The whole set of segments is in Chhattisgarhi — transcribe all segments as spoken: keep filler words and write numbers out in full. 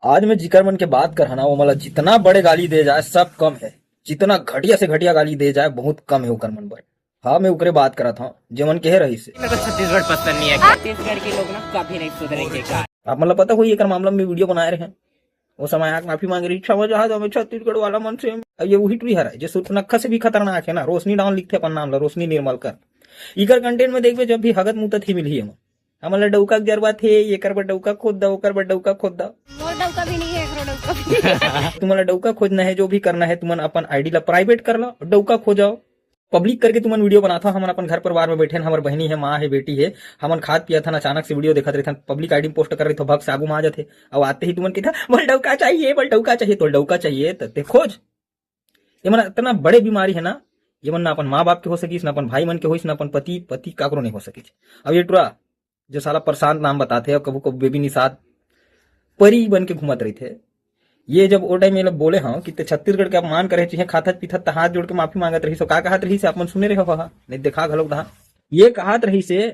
आज मैं जिकर मन के बात करहा ना, वो मला जितना बड़े गाली दे जाए, सब कम है। जितना घटिया से घटिया गाली दे जाए, बहुत कम है ओकर मन बर। हाँ, मैं ओकरे बात करत हूँ, जेमन कहे रहिस हे। मैं तो छत्तीसगढ़ पसंद नहीं है। छत्तीसगढ़ के लोग ना कभी नहीं सुधरेंगे का। आप मतलब पता होई, एकर मामला में वीडियो बनाए रहे, वो समय आके माफी मांगे रहिस, "क्षमा चाहत हूँ, मैं छत्तीसगढ़ वाला मन से।" अब ये वही टुरी हरा है, जो सुर्पनखा से भी खतरनाक है ना, रोशनी डाउन लिखथे अपन नाम ला, रोशनी निर्मलकर। इकर कंटेंट में देखबे, जब भी हगत मुतत ही मिलही एमा। हमन ला डौका के जरूरत हे, एकर बर डौका खोद दा, ओकर बर डौका खोद दा। मोर डौका भी नहीं है, एकरो डौका भी नहीं है। तुमन ला डौका खोजना है, जो भी करना है, तुमन अपन आईडी ला प्राइवेट कर ला, डौका खोजाओ। पब्लिक करके तुमन वीडियो बनात हो, हमन अपन घर परिवार में बैठे हन, हमर बहिनी है, माँ है, बेटी है, हमन खात पियत हन, अचानक से वीडियो देखत रहिथन, पब्लिक आईडी में पोस्ट कर रहिथो, भग से आगू में आ जाथे। अब आते ही तुमन कहत हो, "मोला डौका चाहिए, मोला डौका चाहिए।" तो डौका चाहिए त ते खोज। ये मन इतना बड़े बीमारी है ना, ये मन ना अपन माँ बाप के हो सकिस, ना अपन भाई मन के होइस, ना अपन पति, पति काकरो नहीं हो सकिस। अब ये टुरा जो साला प्रशांत नाम बताथे, अब कभू कभू बेबी निषाद परी बन के घूमत रहिथे। ये जब ओ टाइम ये लोग बोले हव कि ते छत्तीसगढ़ के अपमान करे, चीहे खाथत पीथत, त हाथ जोड़ के माफी मांगत रहिस। का कहत रहिस, आप मन सुने रहे हो, नहीं देखा घलोक दहा। ये कहत रहिस हे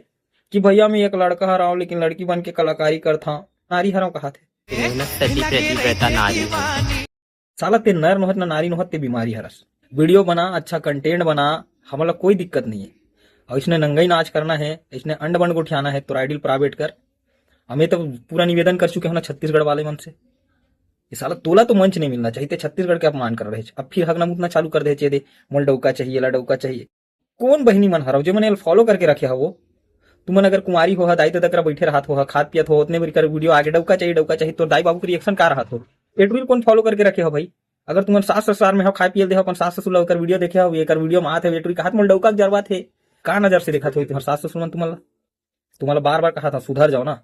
कि भैया, मैं एक लड़का हराव, लेकिन लड़की बन के कलाकारी करथव, नारी हराव कहत हे। मेहनत सती प्रतिव्रता नारी है। साला ते नर नोहत ना नारी नोहत, ते बीमारी हरस। वीडियो बना, अच्छा कंटेंट बना, हमला कोई दिक्कत नहीं है। और इसने नंगई नाच करना है, इसने अंड बंड गोठियाना है, तो आइडियल प्राइवेट कर। हमें तो पूरा निवेदन कर चुके हो ना छत्तीसगढ़ वाले मन से। ये साला तोला तो मंच नहीं मिलना चाहिए, ते छत्तीसगढ़ के अपमान कर रहे। अब फिर हगना मुतना चालू कर दे, "दे मोला डौका चाहिए, ला डौका चाहिए।" कौन बहिनी मन हरव, जेमन एला फॉलो करके रखे हवो? तुमन अगर कुंवारी हो, दाई ददा करा बैठे रहत हो, खात पियत हो, उतने बेर कर वीडियो आगे, "डौका चाहिए, डौका चाहिए", तोर दाई बाबू के रिएक्शन का रहत हो? ए टुरी ल कौन फॉलो करके रखे हो भाई? अगर तुमन सास ससुराल में हो, खाए पियल दे हो, अपन सास ससुर ला ओकर वीडियो देखे हो, एकर वीडियो में आत हे, ए टुरी कहत, "मोला डौका के जरूरत हे।" का नजर से देखत हो तुम्हार सास ससुर मन तुमन ला? तुम्हारा बार बार कहा था, सुधर जाओ ना।